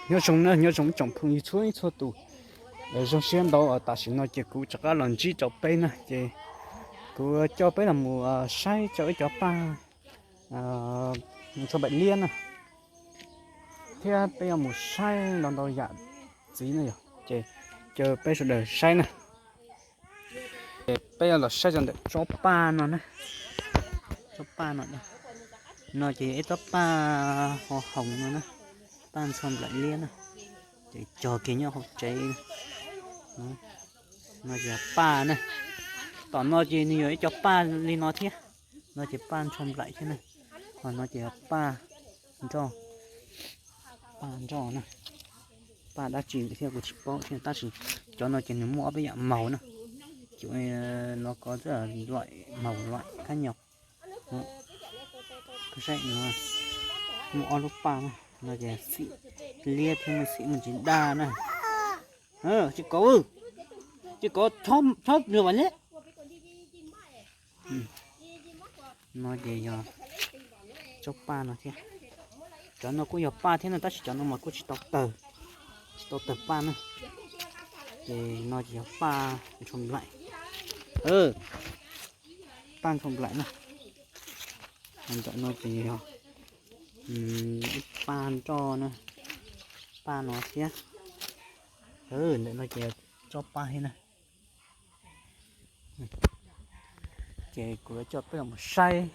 Nyob zoo na, nyob zoo tsoom phooj ywg txhua ib txhua tus. Zoo siab ntau, tam sim no ces kuv rov qab los ntsib rau peb na, ces kuv coj peb los mus saib rau ib cov paj ntshua nplaim liab na, thiab peb yuav mus saib ntau ntau yam ntxiv na yom, ces caw peb sawv daws saib na. Ces peb yuav los saib rau ntawm tsob paj no na, tsob paj no, no ces yog ib tsob paj ho hoom no na, paj ntshua nplaim liab na, ces cog kiag nyob hauv tsev. No ces paj na, tom no ces nws yog ib co paj li no thiab, no ces paj ntshua nplaim thiab na, ho no ces paj nroj, paj nroj na, paj dab tsi thiab kuv tsis paub thiab, tab sis cov no ces nws muaj ob peb yam maus na, ces no ko txawm laim maus laim khab nyo. Saib no, muaj ob lub paj na, no ces xim liab thiab muaj xim muaj ntsis daj na. Tsis kov, tsis kov, chob nws vas leb. No ces yog tsob paj no thiab, cov no kuj yog paj thiab no tab sis cov no mas kuj tsis tau tawg, tsis tau tawg paj na. Ces no ces yog paj ntshua nplaim, paj ntshua nplaim na. Ntawm no ces yog ib paj nroj na, paj no thiab. Ntawm no ces tsob paj thiab na. Ces kuv yuav coj peb los saib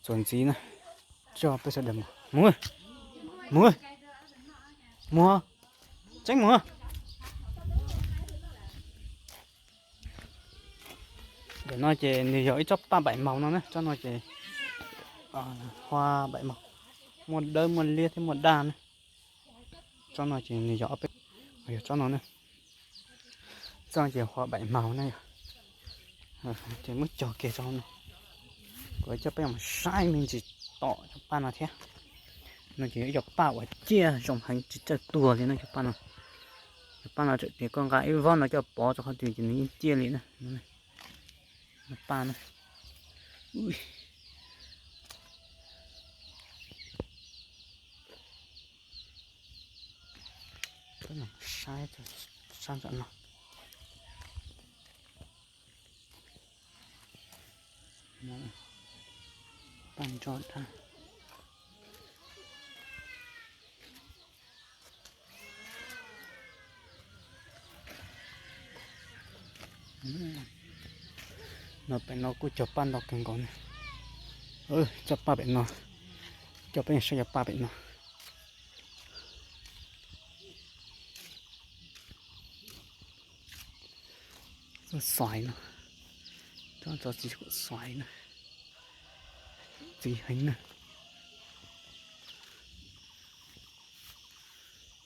txuas ntxiv na, coj peb sawv daws mus, mus, mus, mus, tseeb mus. Ntawm no ces nws yog ib tsob paj npaim maus no na, tsob no ces hua npaim maus, muaj dawb muaj liab thiab muaj daj na. Tsob no ces nws yog ob peb, yog tsob no na, tsob no ces hua npaim maus na yom. Ces muab cog kiag tsob no, kuv coj peb mus saib me ntsis tom cov paj no thiab. No ces yog ib co paj uas ciaj zoo heev tsis txawj tuag li no cov paj no. Cov paj no txawm tias koj nqa ib vob no coj pov rau qhov twg ces nws yeej ciaj li na. Paj na. Saib, saib ntawm no. Paj nroj daj. No pem no kuj cog paj ntau kawg nkaus ne. Cov paj pem no, coj peb saib cov paj pem no. Tsob xaiv no, tsob txiv khuam xaiv na, txiv heev na.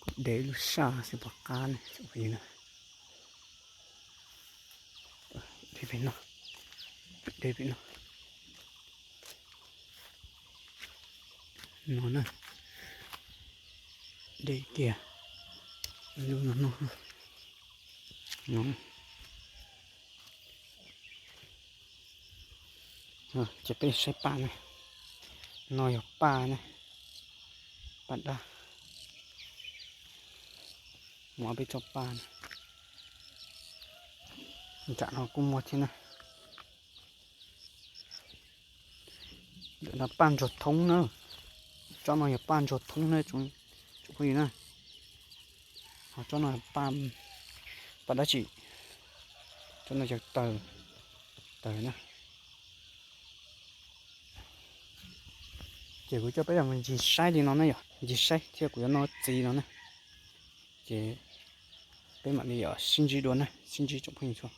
Kuj de lub saj xwb pom qab ne. De pem no, de pem no. No na, de kiag lub no no. Ces peb saib paj na, no yog paj na, paj dab. Muaj peb tsob paj na, nram no kuj muaj thiab na. Ntawm no paj ntsuag thoob na, tsob no yog paj ntsuag thoob na tsoom phooj ywg na. Ho tsob no paj, paj dab tsi, tsob no yog taws, taws na. Ces kuv coj peb los ncig saib li no na yom, ncig saib thiab kuv yuav noj txiv no na. Ces peb mam li sib ntsib dua na, sib ntsib tsoom phooj ywg txhua.